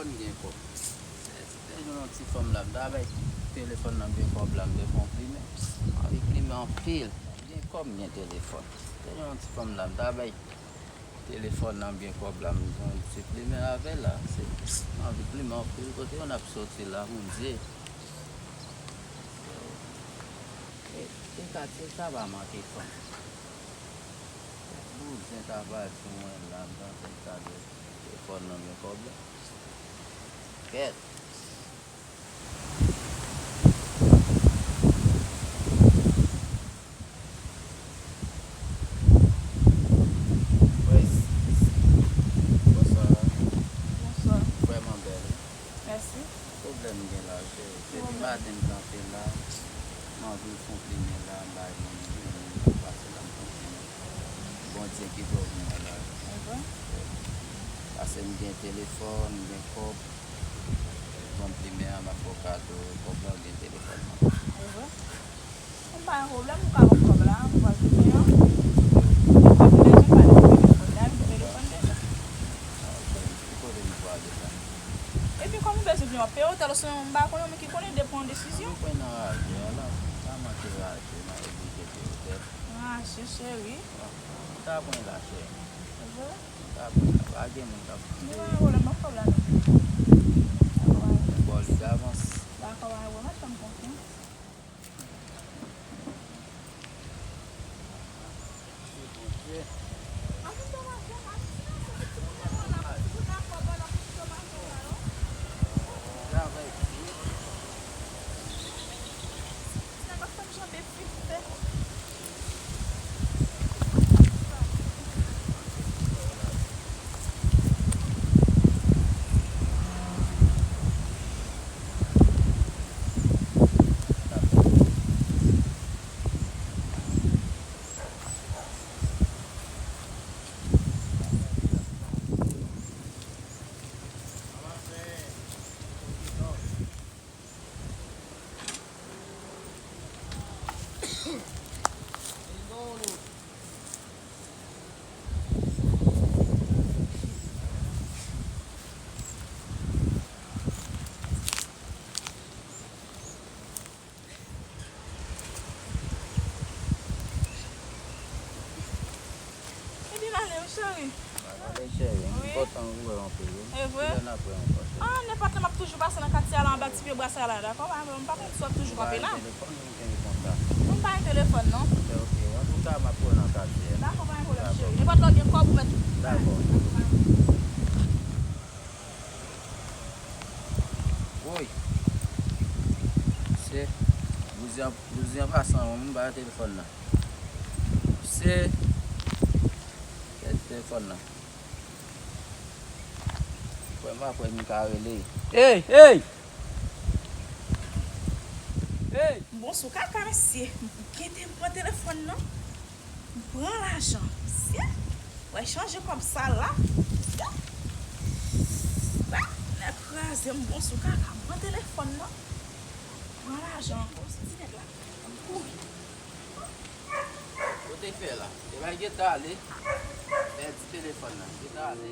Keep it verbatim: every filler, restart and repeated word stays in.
M gen kòb. Te jwenn yon ti fanm la, m ta bay telefòn nan, m gen kòb la, m te fè yon plimen. M anvi plimen anpil. M gen kòb, m gen telefòn. Te jwenn yon ti fanm la, m ta bay telefòn nan, m gen kòb la, m fè yon ti plimen avè l la. Se, m anvi plimen anpil. Kote yo n ap soti la, Bondye. E, e katye sa pa manke fanm. Bouzen ta pral sou mwen la, m panse m ta dwe telefòn nan gen kòb la. Kèt. Wè, bonswa. Bonswa. Vrèman bèl, wi. Mèsi. Pwoblèm gen la, cheri. Depi maten m kanpe la, m anvi fè yon plimen la, m bay moun, moun k ap pase la, m konprann. Bondye ki fè w vin la. Paske m gen telefòn, m gen kòb, ban m plimen an, m ap fè w kado kòb la oubyen telefòn nan. Mwen pa gen pwoblèm, ou ka ban m kòb la, mwen pral plimen an. Depi m bezwen pale pou telefòn, dayè m gen telefòn deja. Ki kote nou prale la? Epi kòm ou bezwen vin w ap peye otèl, osnon m pa konnen, ou menm ki konnen, de pran desizyon. Nou pran nan raje a la, pa manke raje, m ap oblije peye otèl. Raje, cheri. Ou ta pran la, cheri. Ou ta pran la, pa gen moun k ap. Mwen pa gen pwoblèm, ban m kòb la non. Dakò, pa gen pwoblèm. Bon, li davans. Dakò, pa gen pwoblèm, fè m konfyans. Ebyen, m ale wi, cheri. Mwen ale, cheri. M kontan wè w anpil, wi. E vre? Kilè n ap wè ankò, cheri? Ah, nenpòt lè m ap toujou pase nan katye a la, anba ti pye brasa la, dakò? Pa gen pwoblèm, m pa konn si w ap toujou kanpe la. Ou pa gen telefòn, ou gen kontak. Non, m pa gen telefòn, non. Ok, ok. Antouka, m ap wè w nan katye a. Dakò, pa gen pwoblèm, cheri. Nenpòt lè w gen kòb, ou mèt. Dakò. Woy. Se, bouzen, bouzen an pase anvan m ba telefòn nan. Se, kèt telefòn nan. Kwè m pa kwè m ka rele. Ey, ey! Ey! M bon sou kaka, mesye. M gentan pran telefòn nan. M pran lajan. Mesye, wè chanje kòb sal la. Mesye. Wè, nèg kraze, m bon sou kaka. M pran telefòn nan. M pran lajan. Bon, se ti nèg la. M kouri. Ou te fè la. Te bay gentan ale. Pèdi telefòn nan. Gentan ale.